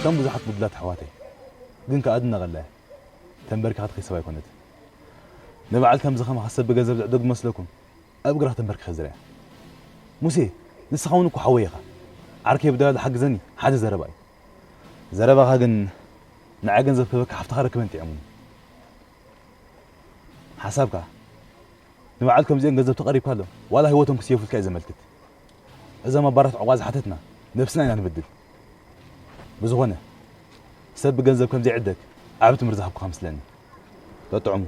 ከም ብዙሓት ብዱላት ኣሕዋተይ ግን ከኣ ድነቐላ እያ። ተንበርኪኻ ትኸይድ ሰብ ኣይኮነትን። ንበዓል ከምዚ ከማኻ ሰብ ብገንዘብ ዝዕደግ ዝመስለኩም ኣብ እግራ ተንበርኪኸ ዝርያ። ሙሴ፣ ንስኻ እውን እኮ ሓወይ ኢኻ። ዓርከይ ብደላሉ ሓግዘኒ ሓደ ዘረባ እዩ። ዘረባኻ ግን ንዓይ ገንዘብ ክህበካ ሓፍትኻ ረክበን ጥዕሙኒ። ሓሳብካ ንበዓል ከምዚኦም ገንዘብ ተቐሪብካ ኣሎ ዋላ ህይወቶም ክስየፉልካ እዩ ዘመልክት። እዞም ኣባራት ዕቑባ ዝሓተትና ነብስና ኢና ንብድል። ብዝኾነ ሰብ ብገንዘብ ከም ዘይዕደግ ዓቢ ትምህርቲ ዝሃብኩኻ መስለኒ። ተጥዕሙ።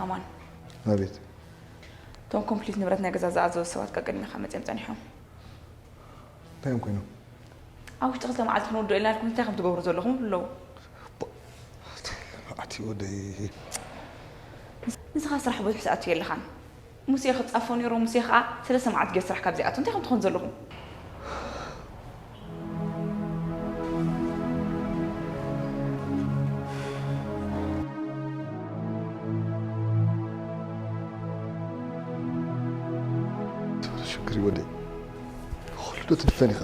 ኣማን፣ ኣቤት። እቶም ኮምፕሊት ንብረት ናይ ገዛ ዝኣዘዙ ሰባት ካብ ቅድሚኻ መጺኦም ጸኒሖም። እንታይ እዮም ኮይኖም? ኣብ ውሽጢ ክልተ መዓልቲ ክንወድኦ ኢልና ኢልኩም እንታይ ከም ትገብሩ ዘለኹም ኣለዉ። ኣቲ ወደይ። ንስኻ ስራሕ ብዙሕ ዝኣቱ የለኻን። ሙሴ ክጻፎ ነይሩ፣ ሙሴ ኸኣ ሰለስተ መዓልቲ ገይሩ ስራሕ ካብ ዘይኣቱ እንታይ ከም ትኾኑ ዘለኹም? ሽግር ወደይ። ኩሉ ዶ ትድፈን ኢኻ?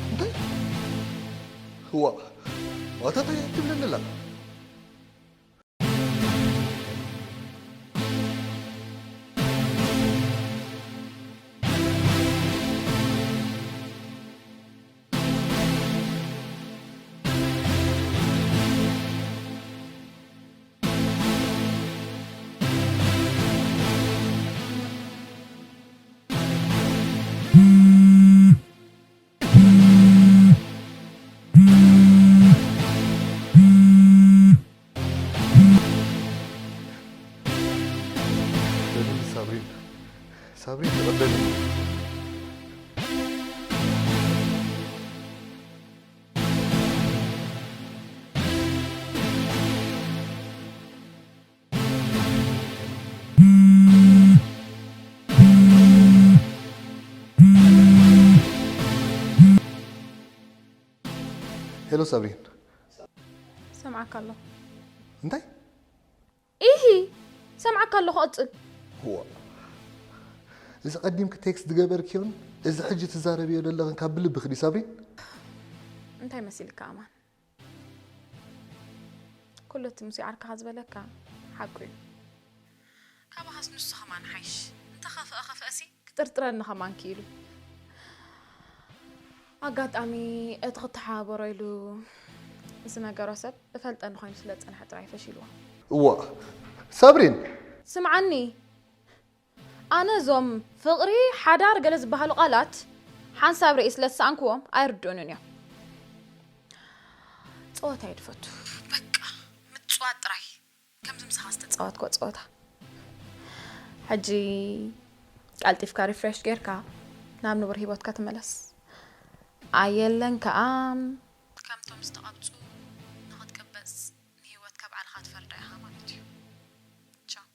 እንታይ? እዋ፣ ዋታ እንታይ ትብለኒ ኣላ? ሳብሪን ተቐበሊ። ሄሎ ሳብሪን። ሰምዓካ ኣለኹ። እንታይ? ኢሂ፣ ሰምዓካ ኣለኹ፣ ቀጽል። ዋ፣ እዚ ቀዲምኪ ቴክስት ዝገበርክዮን እዚ ሕጂ ትዛረብዮ ዘለኽን ካብ ብልብኺ ድዩ ሳብሪን? እንታይ መሲልካ ኣማን? ኩሉ እቲ ሙሴ ዓርክኻ ዝበለካ ሓቁ እዩ። ካባኻስ ንሱ ኸማን ሓይሽ። እንተኸፍአ ኸፍአሲ ክጥርጥረኒ ኸማን ክኢሉ። ኣጋጣሚ እቲ ክተሓባበሮ ኢሉ ዝነገሮ ሰብ እፈልጠኒ ኮይኑ ስለ ዝጸንሐ ጥራይ ፈሺልዎ። እዋ ሳብሪን። ስምዓኒ፣ ኣነ እዞም ፍቕሪ፣ ሓዳር ገለ ዝበሃሉ ቃላት ሓንሳብ ርእየ ስለ ዝሰኣንክዎም ኣይርድኡንን እዮም። ጸወታ እየ ድፈቱ። በቃ ምጽዋት ጥራይ። ከምዚ ምሳኻ ዝተጻወትኮ ጸወታ። ሕጂ ቀልጢፍካ ሪፍሬሽ ጌርካ ናብ ንቡር ሂወትካ ትመለስ። ኣየለን ከኣ ከምቶም ዝተቐብጹ ንኽትቅበጽ ንሂወትካ ባዕልኻ ትፈርዳ ኢኻ ማለት እዩ። ቻው።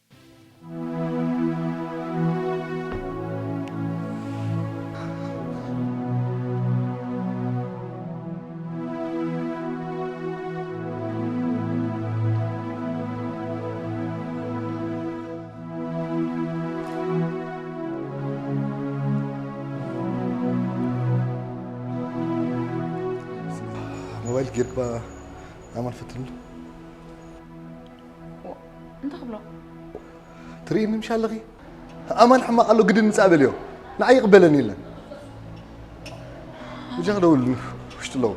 ሞባይል ጌርክባ ኣማን ፈትንሉ። እንታይ ክብሎ? ትርእይኒ ምሽ ኣለኺ? ኣማን ሕማቕ ኣሎ፣ ግድን ንጻእ በልዮ። ንዓይ ይቕበለኒ የለን። ብጃኽ ደውል ውሽጢ ኣለዉ።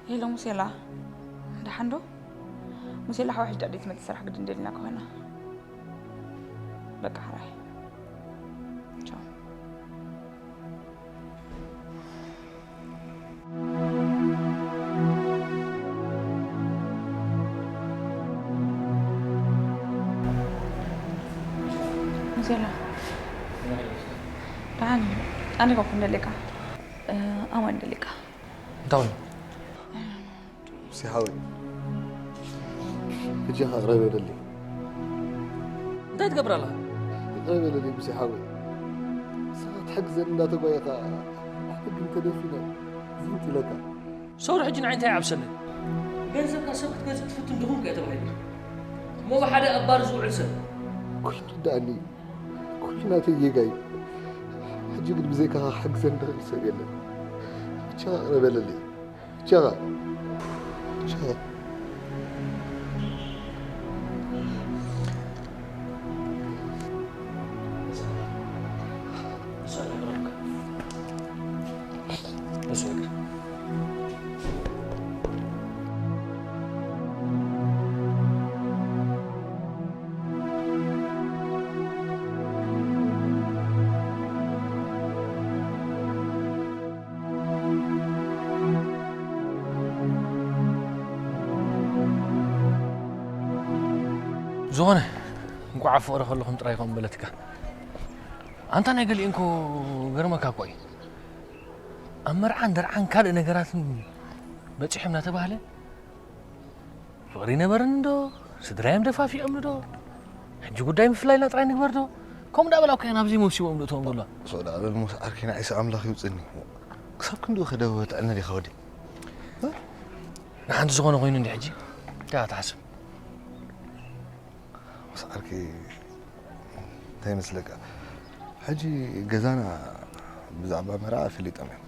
ሄሎ ሙሴላ፣ ደሓን ዶ? ሙሴላ ሓወይ፣ ሕጂ ኣደይ ትመጽእ፣ ስራሕ ግድን ደሊና ኮይና። በቃ ሕራይ። ቻው። ሙሴላ፣ ደሓን፣ ኣነ እኮ እንደሌካ፣ ኣማን እንደሌካ። እንታይ ኮይኑ? ሙሴ ሓወይ፣ ሕጂ ኸኣ ይቕረ በለለይ። እንታይ ትገብር ኣለኻ? ይቕረ በለለይ ሙሴ ሓወይ። ንስኻ ክትሕግዘኒ እንዳተጓየኻ፣ ንሕና ግን ተደፊና ዝንጥ ኢለካ። ሰውሪ ሕጂ ንዓይ እንታይ ይዓብሰለይ? ገንዘብካ ሰብ ክትገዝእ ትፍትን ድኹም ከ ተባሂሉ። እሞ ብሓደ ኣብ ባር ዝውዕል ሰብ። ኩሉ ይርድኣኒ እዩ። ኩሉ ናተይ ጌጋ እዩ። ሕጂ ግን ብዘይካኻ ክሕግዘኒ ዝኽእል ሰብ የለን። ብቻኻ ይቕረ በለለይ። ብቻኻ። ብቻኻ። ዝኾነ እንኳዕ ኣብ ፍቕሪ ከለኹም ጥራይ ከምኡ በለትካ። ኣንታ ናይ ገሊኡ እንኮ ገርመካ እኮ እዩ። ኣብ መርዓን ደርዓን ካልእ ነገራትን በጺሖም እናተባህለ ፍቕሪ ይነበረኒ ዶ? ስድራዮም ደፋፊኦምኒ ዶ? ሕጂ ጉዳይ ምፍላይና ጥራይ ንግበር ዶ? ከምኡ እንዳበላ እኮ እያ ናብዚ መውሲቦም ዝእትዎም ዘለዋ። ሶዳ በል ሞስ ዓርከይ፣ ንዓይስ ኣምላኽ ይውጽእኒ። ክሳብ ክንድኡ ከደወ ትዕነ ዲኻ ወዲ? ንሓንቲ ዝኾነ ኮይኑ እንዲ ሕጂ እንታይ ትሓስብ? ሞስ ዓርከይ እንታይ ይመስለካ? ሕጂ ገዛና ብዛዕባ መርዓ ኣፈሊጦም እዮም።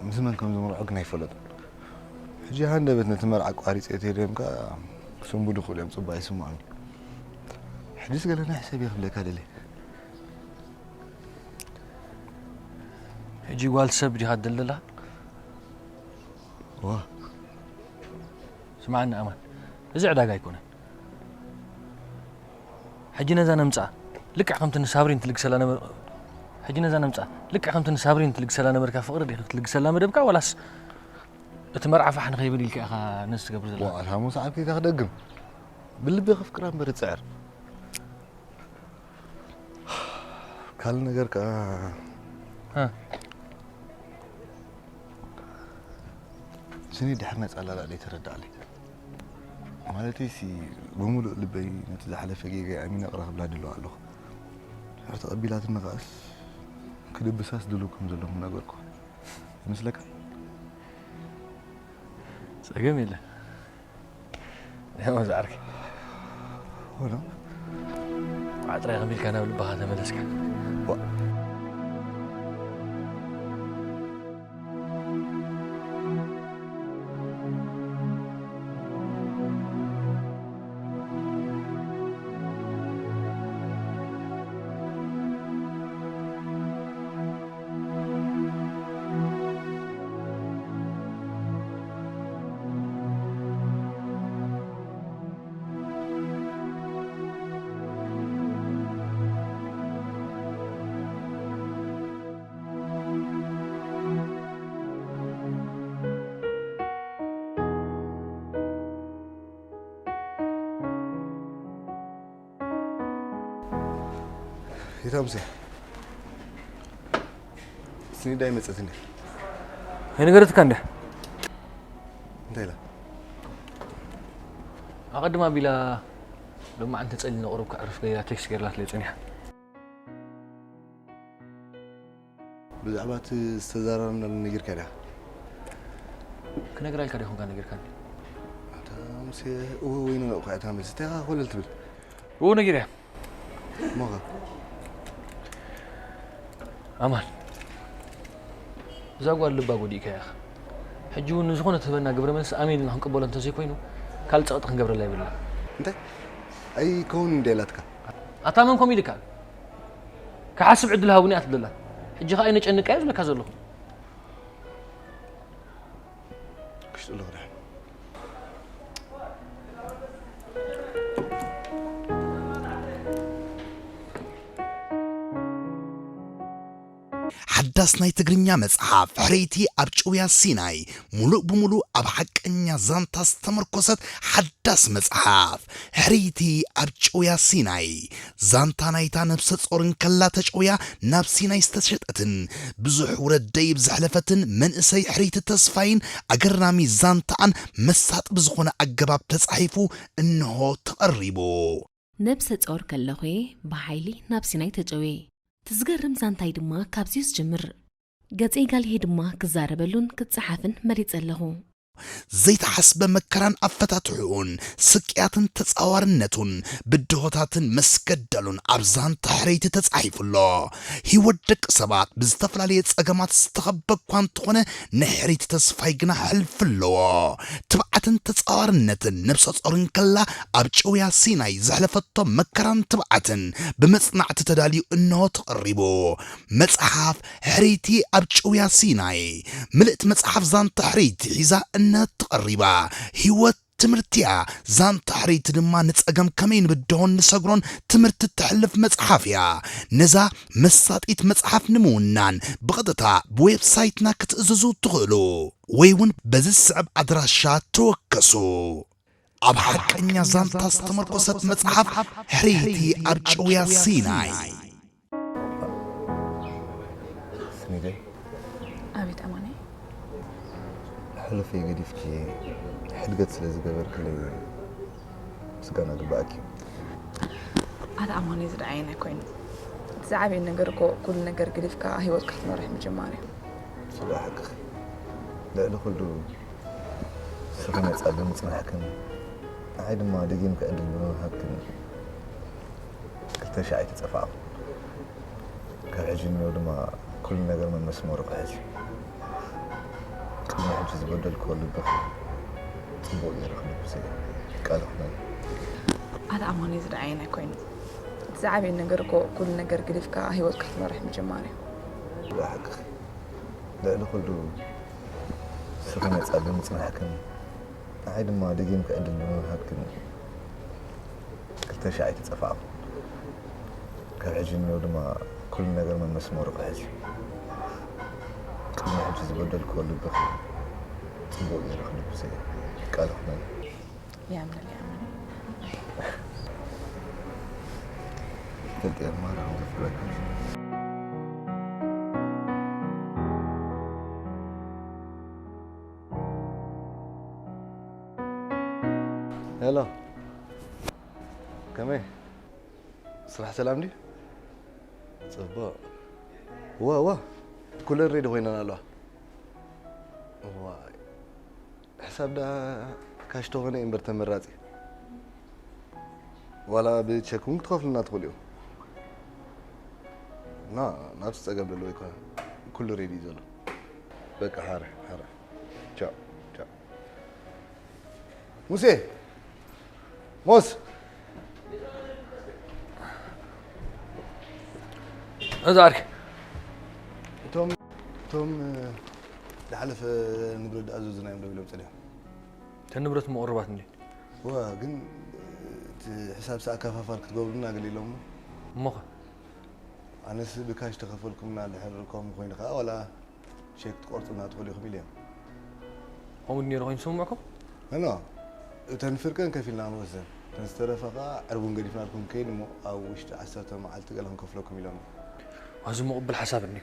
ምስ መን ከም ዝምርዖ ግን ኣይፈለጡን። ሕጂ ሃንደበት ነቲ መርዓ ኣቋሪጸ ተይደዮም ከኣ ክስንብዱ ይኽእሉ እዮም፣ ጽቡቕ ኣይስምዖም እዩ። ሕጂስ ገለ ናይ ሕሰብ እየ ክብለካ ደልየ። ሕጂ ጓል ሰብ ዲኻ ትደልደላ? ዋ። ስምዓኒ ኣማን፣ እዚ ዕዳጋ ኣይኮነን። ሕጂ ነዛ ነምጽኣ ልክዕ ከምቲ ንሳብሪን ትልግሰላ ነበር ሕጂ ነዛ ነምጽኣ ልክዕ ከምቲ ንሳብሪን ትልግሰላ ነበርካ ፍቕሪ ዲኺ ክትልግሰላ መደብካ ዋላስ እቲ መርዓ ፋሕ ንኸይብል ኢልካ ኢኻ ነዚ ትገብር ዘለኻ። ዋእ፣ ሓሙስ ዓርኪ ኢልካ ክደግም። ብልቢ ከፍቅራ እምበር እጽዕር። ካልእ ነገር ከኣ፣ እ። ስኒ ድሕሪ ነጻ ኣላላእለይ ተረድኣለይ። ማለተይሲ፣ ብምሉእ ልበይ ነቲ ዝሓለፈ ጌጋይ ኣሚነ ይቕረ ክብላ ድልው ኣለኹ። ድሕሪ ተቐቢላትኒ ከኣስ፣ ክድብሳስ ድልው ከም ዘለኹ ምነገርኩ። ይመስለካ? ጸገም የለን። ያው ዛርኪ። ሆኖ? ቋዕ ጥራይ ከመይ ኢልካ ናብ ልብኻ ተመለስካ? ዋ። የታ ሙሴ? ስኒዳ ኣይመጸትን ድያ? ኣይነገረትካ እንድያ? እንታይ ኢላ? ኣቐድም ኣቢላ፣ ሎማዓንቲ ጸሊና ቁሩብ ከዕርፍ ገይራ ቴክስት ገይርላትለይ ጸኒሓ። ብዛዕባ እቲ ዝተዘራረብናሉ ነጊርካ ድያ? ክነግራ ኢልካ ዶ ይኾንካ ነጊርካኒ? ኣታ ሙሴ፣ እወ ወይ ነነቑ እያ እታ መልሲ። እንታይ ኢኻ ኮለል ትብል? እወ ነጊረያ። እሞኸ? ኣማን፣ እዛ ጓል ልባ ጎዲእካያ ኢኻ። ሕጂ እውን ንዝኾነ ትህበና ግብረ መልሲ ኣሜን ኢልና ክንቅበሎ እንተዘይኮይኑ፣ ካልእ ጸቕጢ ክንገብረላ የብልና። እንታይ? ኣይከውንን እንድያ ኢላትካ? ኣታ መን ከምኡ ኢልካ? ክሓስብ ዕድል ሃቡኒ እያ ትብለላ። ሕጂ ኸኣ ኣይነጨንቃ እየ ዝብለካ ዘለኹ። ክሽጥሎ ክድሕን። ሓዳስ ናይ ትግርኛ መጽሓፍ ሕርይቲ ኣብ ጭውያ ሲናይ፣ ሙሉእ ብሙሉእ ኣብ ሓቀኛ ዛንታ ዝተመርኮሰት ሓዳስ መጽሓፍ። ሕርይቲ ኣብ ጭውያ ሲናይ። ዛንታ ናይታ ነብሰ ጾር እንከላ ተጨውያ ናብ ሲናይ ዝተሸጠትን ብዙሕ ውረድ ደይብ ዘሕለፈትን መንእሰይ ሕርይቲ ተስፋይን ኣገራሚ ዛንታኣን መሳጢ ብዝኾነ ኣገባብ ተጻሒፉ እንሆ ተቐሪቡ። ነብሰ ጾር ከለኹ'የ ብሓይሊ ናብ ሲናይ ተጨውየ። እቲ ዝገርም ዛንታይ ድማ ካብዚ'ዩ ዝጅምር። ገጸይ ጋልሄ ድማ ክዛረበሉን ክጸሓፍን መሪጸ ኣለኹ። ዘይተሓስበ መከራን ኣፈታትሕኡን፣ ስቅያትን ተጻዋርነቱን፣ ብድሆታትን መስገደሉን ኣብ ዛንታ ሕርይቲ ተጻሒፉ ኣሎ። ህይወት ደቂ ሰባት ብዝተፈላለየ ጸገማት ዝተኸበ እኳ እንተኾነ፣ ናይ ሕርይቲ ተስፋይ ግና ሕልፊ ኣለዎ። ትብዓትን ተጻዋርነትን ነብሰ ጾር እንከላ ኣብ ጭውያ ሲናይ ዘሕለፈቶ መከራን ትብዓትን ብመጽናዕቲ ተዳልዩ እንሆ ተቐሪቡ። መጽሓፍ ሕርይቲ ኣብ ጭውያ ሲናይ፣ ምልእቲ መጽሓፍ ዛንታ ሕርይቲ ሒዛ እነሆ ተቐሪባ። ህይወት ትምህርቲ እያ። ዛንታ ሕርይቲ ድማ ንጸገም ከመይ ንብድሆን ንሰግሮን ትምህርቲ እተሕልፍ መጽሓፍ እያ። ነዛ መሳጢት መጽሓፍ ንምውናን ብቐጥታ ብዌብሳይትና ክትእዝዙ ትኽእሉ፣ ወይ እውን በዚ ዝስዕብ ኣድራሻ ተወከሱ። ኣብ ሓቀኛ ዛንታ ዝተመርኮሰት መጽሓፍ ሕርይቲ ኣብ ጭውያ ሲናይ። ስኒደይ። ኣቤት ኣማነይ። ሕሉፈይ ገዲፍኪ ሕድገት ስለ ዝገበርክለይ ምስጋና ግባኣኪ እዩ። ኣታ ኣማነይ፣ ዝደዓየን ኣይኮይኑ። እቲ ዝዓበየ ነገር እኮ ኩሉ ነገር ገዲፍካ ህይወትካ ክትመርሕ ምጅማር እዩ። ስለ ሓቅኺ። ልዕሊ ኩሉ ንስኺ ነጻ ብምጽናሕክን ንዓይ ድማ ደጊምኪ ዕድል ብምሃብክን ክልተ ሽሕ ኣይተጸፋዕኩ። ካብ ሕጂ ንኔው ድማ ኩሉ ነገር መመስመሩ ክሕዝ እዩ። ቅድሚ ሕጂ ዝበደልክዎ ልብኺ ጽቡቕ ገይሩ ክልብስ እየ። ቃል ክመን። ኣታ ኣማኒ፣ ዝደዓየን ኣይኮይኑ። እቲ ዝዓበየ ነገር እኮ ኩሉ ነገር ገዲፍካ ህይወትካ ክትመርሕ ምጅማር እዩ። ብሓቅኺ። ልዕሊ ኩሉ ንስኺ ነጻ ብምጽናሕክን ንዓይ ድማ ደጊምኪ ዕድል ብምሃብክን ክልተ ሽሕ ኣይተጸፋዕኩ። ካብ ሕጂ ንኔው ድማ ኩሉ ነገር መመስመሩ ክሕዝ እዩ። ቅድሚ ሕጂ ዝበደልክዎ ልብኺ ጽቡቕ ገይረ ክንብሰ ቃል ክመን يعمل يعمل ፈልጥ የማራ ክፍለካ ሄሎ ከመይ ስራሕ ሰላም ድዩ? ጽቡቕ ዋ ዋ ኩለን ሬዲ ኮይነን ኣለዋ ዋ ሕሳብ ዳ ካሽ ተኾነ እምበር ተመራጺ ዋላ ብቸክ እውን ክትኸፍሉና ትኽእሉ እዩ ና ናብቲ ጸገም ዘለዎ ይኮነ ኩሉ ሬዲ እዩ ዘሎ በቃ ሓረ ሓረ ቻው ቻው ሙሴ ሞስ እዛ ዓርኪ እቶም እቶም ዝሓለፈ ንብረት ዝኣዘዝናዮም ደው ኢሎም ጸኒሖም እተን ንብረት እሞ ቅሩባት እንዲ ዋ ግን እቲ ሕሳብ ሰኣካፋፋል ክትገብሩና ገሊሎም እሞኸ ኣነስ ብካሽ ተኸፈልኩምና ድሕር ከም ኮይኑ ከዓ ዋላ ሸክ ትቆርፁና ትኽእሉ ኢኹም ኢለ እዮም ከምኡ ነይሩ ኮይኑ ስምምዕኩም ኖ እተን ፍርቀን ከፊልና ንወስደን እተን ዝተረፈ ከዓ ዕርቡን ገዲፍናልኩም ከይድ እሞ ኣብ ውሽጢ ዓሰርተ መዓልቲ ገለ ክንከፍለኩም ኢሎም ዋዚ ምቕብል ሓሳብ እኒ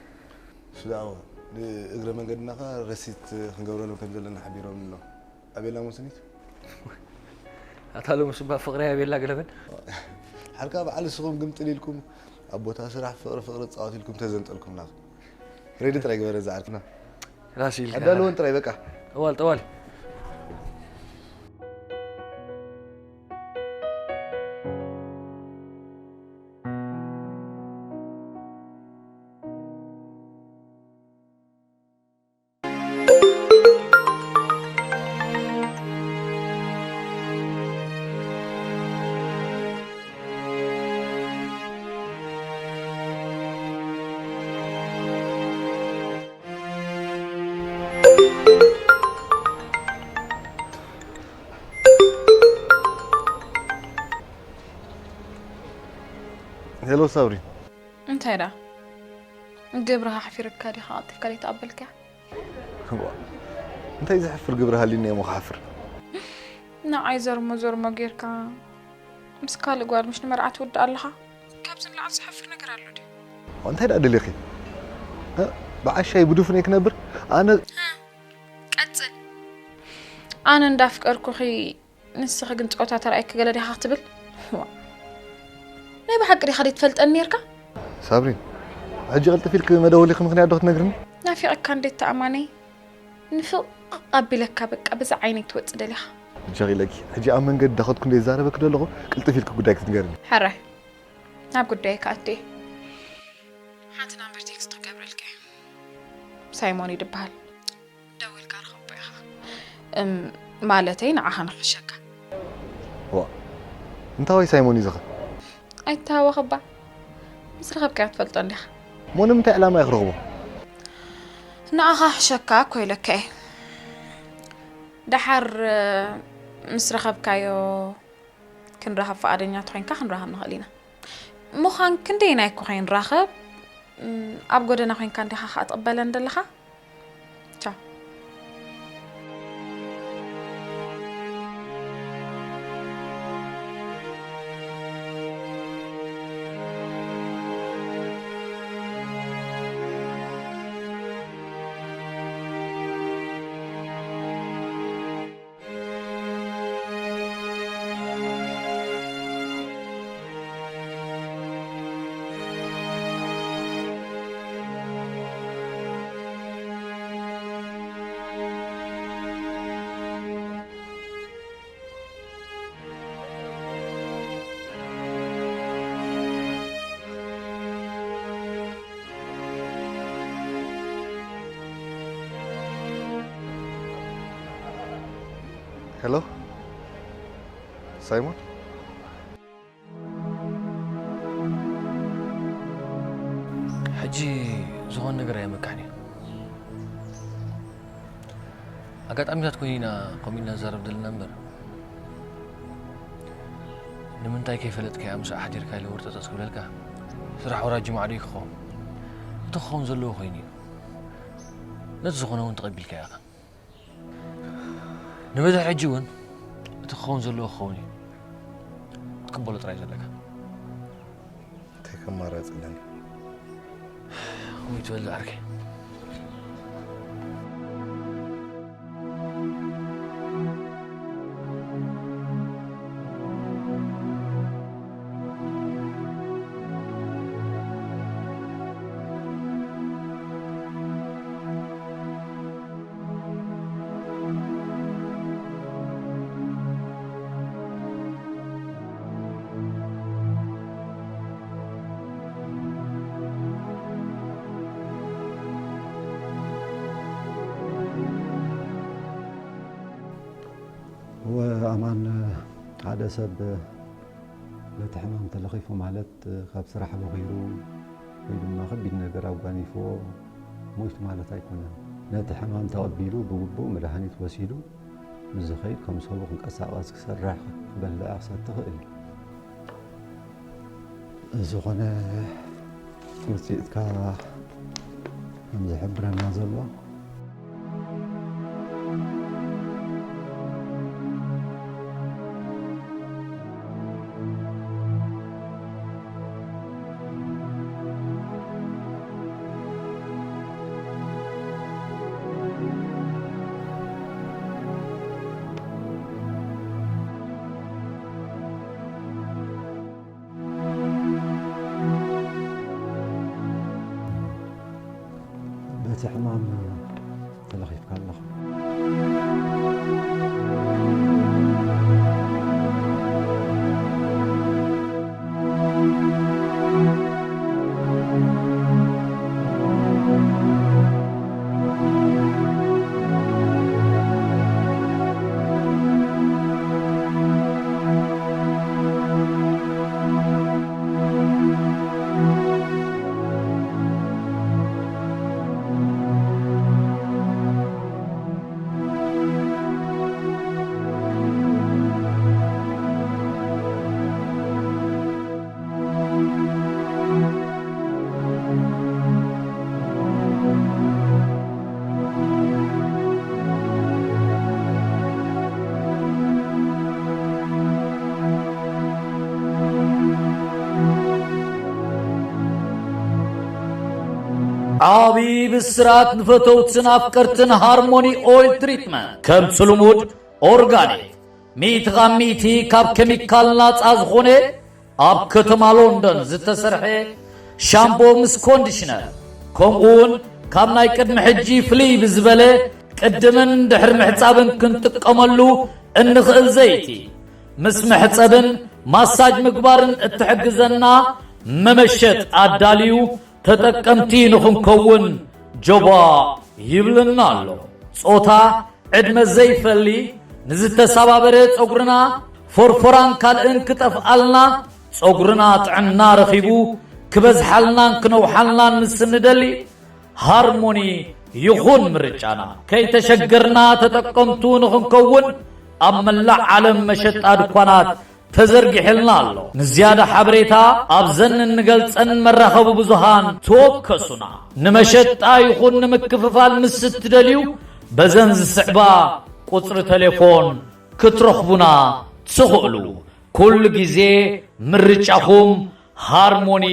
ስዳዎ ንእግረ መንገድና ከዓ ረሲት ክንገብረሎም ከም ዘለና ሓቢሮም ኣሎ ኣቤላ ሙስኒት ኣታ ሎምስ እባ ፍቕሪ ኣቤላ ገለበን ሓርካ በዓል ንስኹም ግምጥል ኢልኩም ኣብ ቦታ ስራሕ ፍቕሪ ፍቕሪ ፃወት ኢልኩም ተዘንጠልኩምና ሬዲ ጥራይ ግበረ ዝዓርክና ራሲ ኢልካ ኣዳልወን ጥራይ በቃ ጠዋል ጠዋል ሄሎ ሳብሪ እንታይ ዳ ግብርኻ ኣሕፊርካ ዲኻ ቀልጢፍካ ዘይተቐበልካያ ዋ፣ እንታይ ዘሕፍር ግብሪ ሃሊኒ እሞ ክሓፍር ንዓይ ዘርሞ ዘርሞ ጌርካ ምስ ካልእ ጓል ምሽ ንመርዓ ትውድእ ኣለኻ ካብዚ ንላዕሊ ዘሕፍር ነገር ኣሎ ድዩ እንታይ ደኣ ደሊኺ እ? ብዓሻይ ብድፉነይ ክነብር ኣነ ቀጽል ኣነ እንዳፍቀርኩኺ ንስኺ ግን ጸወታ ተራእይኪ ገለ ዲኻ ክትብል ዋ። ናይ ብሓቂ ዲኻ ደይ ትፈልጠኒ ነርካ ሳብሪን ሕጂ ቅልጥፍ ኢልክ መደወሊኺ ምክንያት ዶ ክትነግርኒ ናፊቐካ እንዴት ተኣማነይ ንፍቕ ኣቢለካ በቃ ብዛ ዓይነይ ትወጽእ ደሊኻ ጀኺለኪ ሕጂ ኣብ መንገዲ ዳኸትኩ እንደ ይዛረበክ ደለኹ ቅልጥፍ ኢልክ ጉዳይ ክትንገርኒ ሕራይ ናብ ጉዳይ ከኣቲ ሓንቲ ናምበር ቴክስት ክገብረልካ እየ ሳይሞን ይድበሃል ደዊልካ ርኸቦ ኢኻ እም፣ ማለተይ ንዓኻ ንኽሸካ ዋ እንታወይ ሳይሞን እዩ ዝኸ ኣይተሃወኸባ ምስ ረኸብካዮ ትፈልጦ እንዲኻ ሞ ንምንታይ ዕላማ እየ ክረኽቦ ንኣኻ ሕሸካ እኮ ኢለካ እየ ደሓር ምስ ረኸብካዮ ክንራኸብ ፍቓደኛ ተኾይንካ ክንራኸብ ንኽእል ኢና ምዃን ክንደይናይ እኮ ከይንራኸብ ኣብ ጎደና ኮይንካ እንዲኻ ከዓ ትቕበለን ዘለኻ ቻው ሄሎ ሳይሞን ሕጂ ዝኾነ ነገር ኣየመካሕን እዩ ኣጋጣሚታት ኮይኑ ኢና ከምኡ ኢልና ንዛረብ ዘለና እምበር ንምንታይ ከይፈለጥካያ ምስ ኣሕዲርካ ኢለ ወርጠጠጥ ክብለልካ ስራሕ ወራጅ ማዕዶ እዩ ክኸውን እቲ ክኸውን ዘለዎ ኮይኑ እዩ ነቲ ዝኾነ እውን ተቐቢልካ ኢኻ ንበድሒ ሕጂ እውን እቲ ክኸውን ዘለዎ ክኸውን እዩ። ክትቅበሎ ጥራይ ዘለካ። እንታይ ከማረጽ ኣለኒ? ከምኡ ትበል ዓርከይ። እወ ኣማን፣ ሓደ ሰብ ነቲ ሕማም ተለኺፉ ማለት ካብ ስራሕ ቦኺሩ ወይ ድማ ከቢድ ነገር ኣጓኒፍዎ ሞይቱ ማለት ኣይኮነን። ነቲ ሕማም ተቐቢሉ ብግቡእ መድሃኒት ወሲዱ ምስ ዝኸይድ ከም ሰቡ ክንቀሳቐስ፣ ክሰርሕ፣ ክበልዕ፣ ክሰቲ ይኽእል እዩ። ዝኾነ ውፅኢትካ ከም ዝሕብረና ዘሎ። በቲ ሕማም ተለኺፍካ ኣለኻ። ዓቢ ብስራት ንፈተውትን ኣፍቀርትን ሃርሞኒ ኦይል ትሪትመንት። ከምቲ ልሙድ ኦርጋኒክ፣ ሚእቲ ካብ ሚእቲ ካብ ኬሚካል ናጻ ዝኾነ፣ ኣብ ከተማ ሎንደን ዝተሰርሐ ሻምፖ ምስ ኮንዲሽነር፣ ከምኡውን ካብ ናይ ቅድሚ ሕጂ ፍልይ ብዝበለ ቅድምን ድሕሪ ምሕጻብን ክንጥቀመሉ እንኽእል ዘይቲ፣ ምስ መሕጸብን ማሳጅ ምግባርን እትሕግዘና መመሸጥ ኣዳልዩ ተጠቀምቲ ንኽንከውን ጆባ ይብለና ኣሎ። ጾታ፣ ዕድመ ዘይፈሊ፣ ንዝተሰባበረ ጸጉርና፣ ፎርፎራን ካልእን ክጠፍኣልና፣ ጸጉርና ጥዕና ረኺቡ ክበዝሓልናን ክነውሓልናን ምስ እንደሊ፣ ሃርሞኒ ይኹን ምርጫና። ከይተሸገርና ተጠቀምቱ ንኽንከውን፣ ኣብ መላእ ዓለም መሸጣ ድኳናት ተዘርጊሕልና ኣሎ። ንዝያዳ ሓበሬታ ኣብዘን እንገልጸን መራኸቢ ብዙሃን ተወከሱና። ንመሸጣ ይኹን ንምክፍፋል ምስ እትደልዩ፣ በዘን ዝስዕባ ቁጽሪ ቴሌፎን ክትረኽቡና ትኽእሉ። ኩሉ ግዜ ምርጫኹም ሃርሞኒ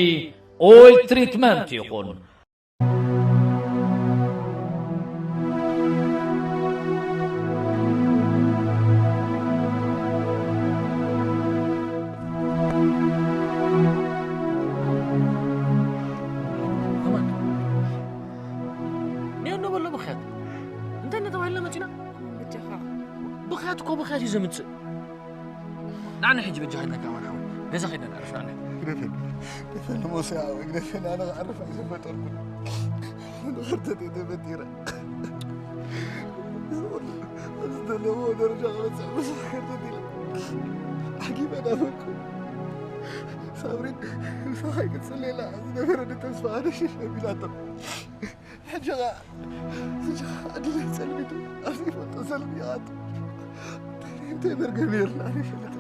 ኦይል ትሪትመንት ይኹን። ኔው እንዶ በሎ ብኽያት። እንታይ እናተባህልና መፂና? በጃኻ። ብኽያት እኮ ብኽያት እዩ ዘምፅእ። ንዓና ሕጂ በጃኻ ኢልናካ ኣማን ሓወይ። ገዛ ከይድና ነዕርፍ ንዓና። ግደፈኒ። ግደፈኒ ሞሴ ሓወይ፣ ግደፈኒ። ኣነ ክዓርፍ ኣይዘፈጠርኩን። ንኸርተት እየ ተፈጢረ። እዚ ኩሉ ኣብ ዝደለዎ ደረጃ ክበፅሕ ብዙሕ ከርተት ኢለ። ዓጊበ ናበልኩ። ሳብሪን ምሳኻ ይቅፅል ሌላ ዝነበረኒ ተስፋ ኣነ ሽሽ ኣቢላቶ። ሕጂ ኸዓ፣ ሕጂ ኸዓ ዕድለይ ጸልሚቱ፣ ኣብ ዘይፈልጦ ሰልሚ ይኣቱ። እንታይ መርገም ነይርና፣ ኣነ ይፈልጥ።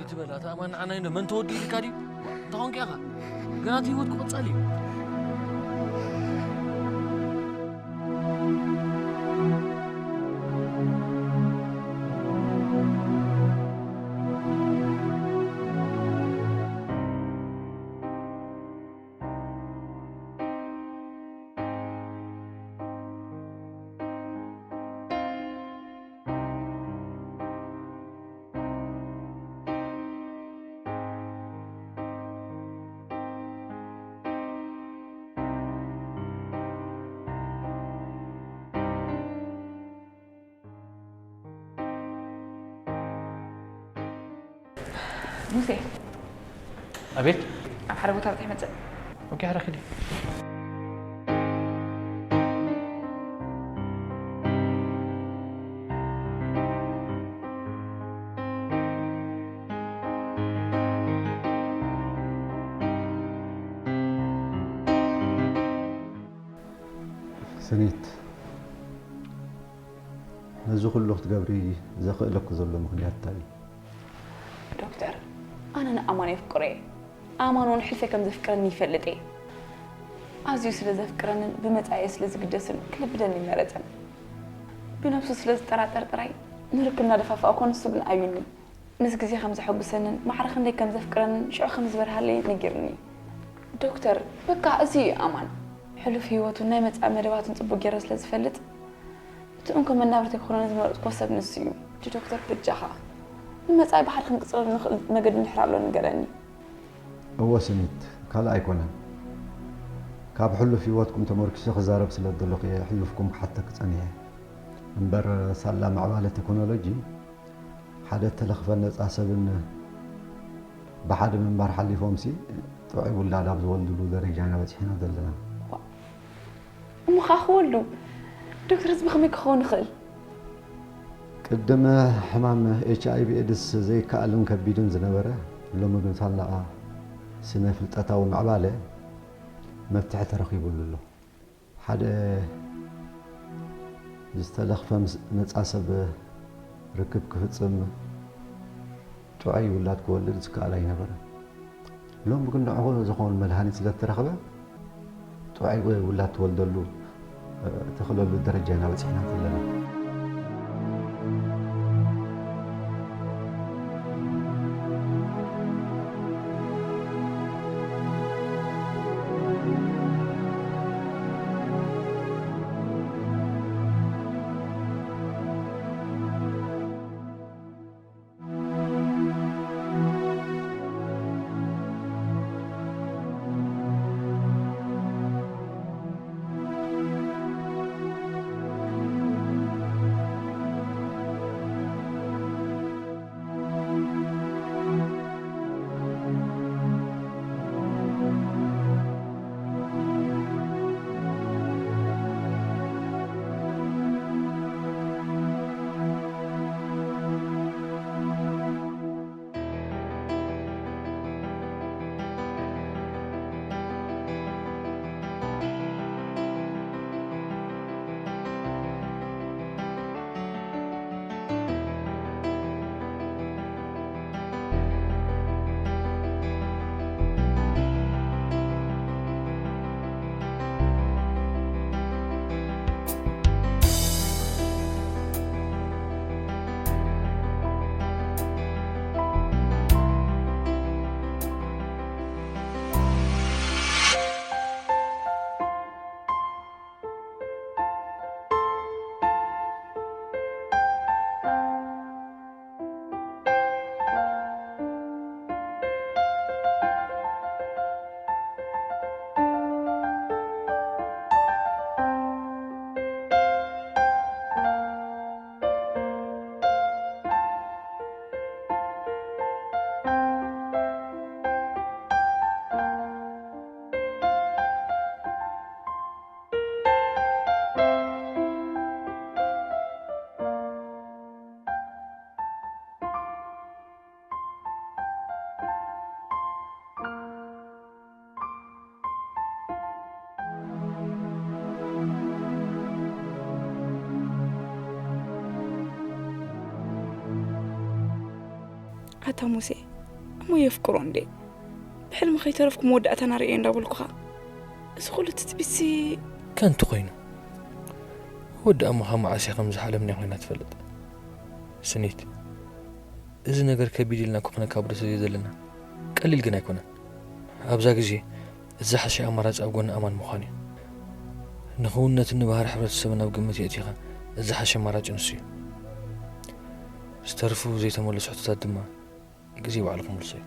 ይትበል፣ ኣታ ኣማን ንዓና እዩ፣ መን ተወዲ ኢልካ ድዩ? እንታይ ኾንካ ኢኻ? ገና እቲ ህይወት ክቕጸል እዩ። ሙሴ፣ ኣቤት። ኣብ ሓደ ቦታ በፂሕ መፅእ። ኦኬ፣ ሓደ ኪዲ። ስኒት፣ ነዚ ኩሉ ክትገብሪ ዘኽእለኪ ዘሎ ምኽንያት እንታይ እዩ? ዶክተር፣ ኣነ ንኣማን የፍቅሮ እየ። ኣማን እውን ሕልፈይ ከም ዘፍቅረኒ ይፈልጥ እየ። ኣዝዩ ስለ ዘፍቅረንን ብመጻኢየ ስለ ዝግደስን ክልብደኒ ኣይመረጸን። ብነብሱ ስለ ዝጠራጠር ጥራይ ንርክብ እናደፋፋእኩ ንሱ ግን ኣብዩኒ። ምስ ግዜ ከም ዘሐጉሰንን ማዕረ ክንደይ ከም ዘፍቅረንን ሽዑ ከም ዝበርሃለይ ነጊሩኒ። ዶክተር፣ በቃ እዚ እዩ ኣማን። ሕሉፍ ህይወቱን ናይ መጻኢ መደባቱን ጽቡቕ ገይረ ስለ ዝፈልጥ፣ እቲ እንኮ መናብርተይ ክኾነኒ ዝመረጽኩዎ ሰብ ንሱ እዩ። እቲ ዶክተር በጃኻ ንመጻኢ ብሓደ ክንቅጽለሉ ንኽእል መገዲ እንድሕር ኣሎ ንገረኒ። እወ ስኒት፣ ካልእ ኣይኮነን። ካብ ሕሉፍ ህይወትኩም ተመርኪሰ ክዛረብ ስለ ዘለኹ እየ ሕሉፍኩም ክሓተኪ ጸኒሐ። እምበር ሳላ ምዕባለ ቴክኖሎጂ ሓደ እተለኽፈ ነጻ ሰብን ብሓደ ምንባር ሓሊፎምሲ ጥዑይ ውላድ ኣብ ዝወልድሉ ደረጃ ኢና በጺሕና ዘለና። እሞ ኸኣ ክወልዱ ዶክተር፣ እዚ ብኸመይ ክኸውን ይኽእል? ቅድም ሕማም ኤች ኣይ ቪ ኤድስ ዘይከኣልን ከቢድን ዝነበረ፣ ሎሚ ግን ሳላኣ ስነ ፍልጠታዊ ምዕባለ መፍትሒ ተረኺቡሉ ኣሎ። ሓደ ዝተለኽፈ ምስ ነጻ ሰብ ርክብ ክፍጽም ጥዑይ ውላድ ክወልድ ዝከኣል ኣይነበረን። ሎሚ ግን ንዕኡ ዝኸውን መድሃኒት ስለ እተረኽበ ጥዑይ ውላድ ትወልደሉ፣ ትኽለሉ ደረጃ ኢና በጺሕና ዘለና። ኣታ ሙሴ፣ እሞ የፍቅሮ እንዴ? ብሕልሚ ከይተረፍኩ መወዳእታና ርእየ እንዳበልኩኻ፣ እዚ ኩሉ ትጽቢትሲ ከንቱ ኮይኑ። ወዲ ኣሞኻ መዓስ እያ ከም ዝሓለምና ኮይና ትፈልጥ? ስኒት፣ እዚ ነገር ከቢድ ኢልና እኮ ክነካብዶ ስለ ዘለና፣ ቀሊል ግን ኣይኮነን። ኣብዛ ግዜ፣ እቲ ዝሓሸ ኣማራጺ ኣብ ጎኒ ኣማን ምዃን እዩ። ንኽውንነትን ንባህሪ ሕብረተሰብን ኣብ ግምት የእቲኻ፣ እቲ ዝሓሸ ኣማራጺ ንሱ እዩ። ዝተርፉ ዘይተመለሱ ሕቶታት ድማ ግዜ ባዕሉ ክምልሶ እዩ።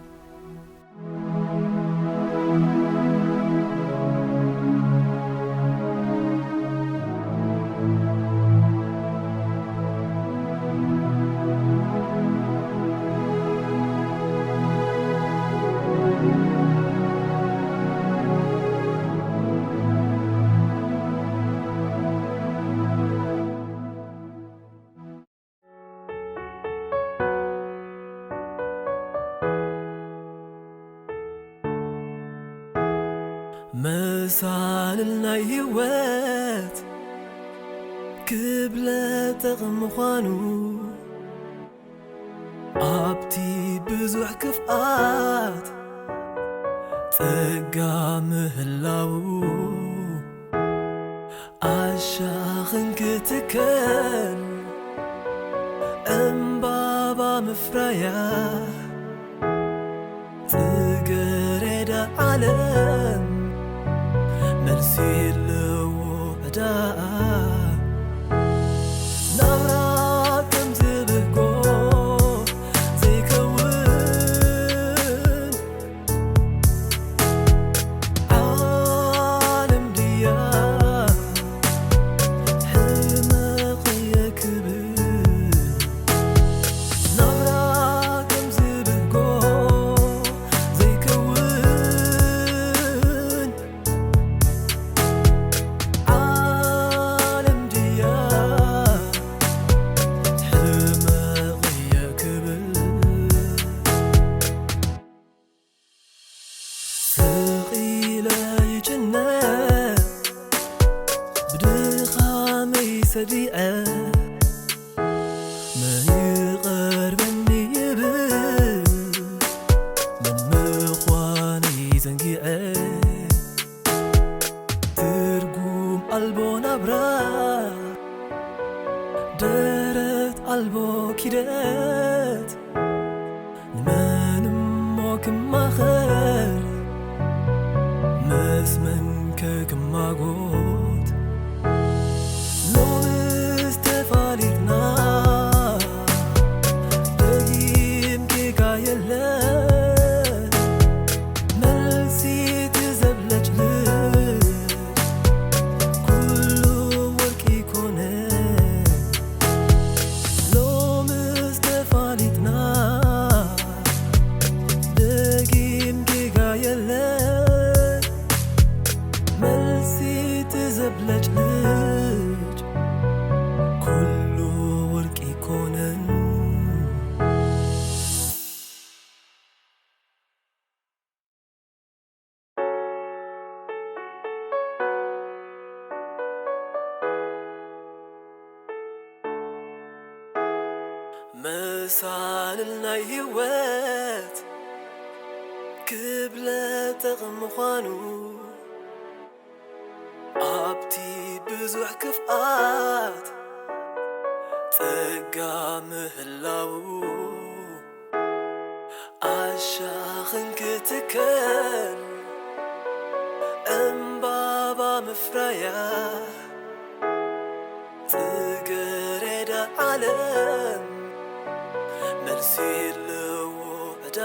ሳልል ናይ ህይወት ክብለጠቕ ምዃኑ ኣብቲ ብዙሕ ክፍኣት ጸጋ ምህላዉ ኣሻኽን ክትከል ዕምባባ ምፍራያ ጽገሬዳ ዓለም መልሲ የለዎ ዕዳ ናብራ ከም ዝብህጎ ዘይከውን ዓለም ድያ ሕመቕ እየ ክብል ናብራ ከም ዝብህጎ ዘይከውን ዓለም ድያ ሕመቕ እየ ክብል ስቕ ኢለ ይጭነቕ ብድኻመይ ሰዲዐ መን ይቐርበኒ ይብል መን ምዃነይ ዘንጊዐ ትርጉም ኣልቦ ናብራ ደረት ኣልቦ ኪደት ንመን እሞ ክማኸር ምስ መንከ ክማጎት ሎምስ ተፋሊጥና ደጊም ጌጋ የለን መልሲ ትዘብለጭልጭ ኩሉ ወርቂ ኮነ ሎምስ ተፋሊጥና ደጊም ጌጋ የለን መልሲ ትዘብለጭልጭ ኩሉ ወርቂ ኮነን መሳልል ናይ ህይወት ክብለጠቕ ምዃኑ ኣብቲ ብዙሕ ክፍኣት ጸጋ ምህላዉ ኣሻኽን ክትከል ዕምባባ ምፍራያ ጽገሬዳ ዓለም መልሲ የለዎ ዕዳ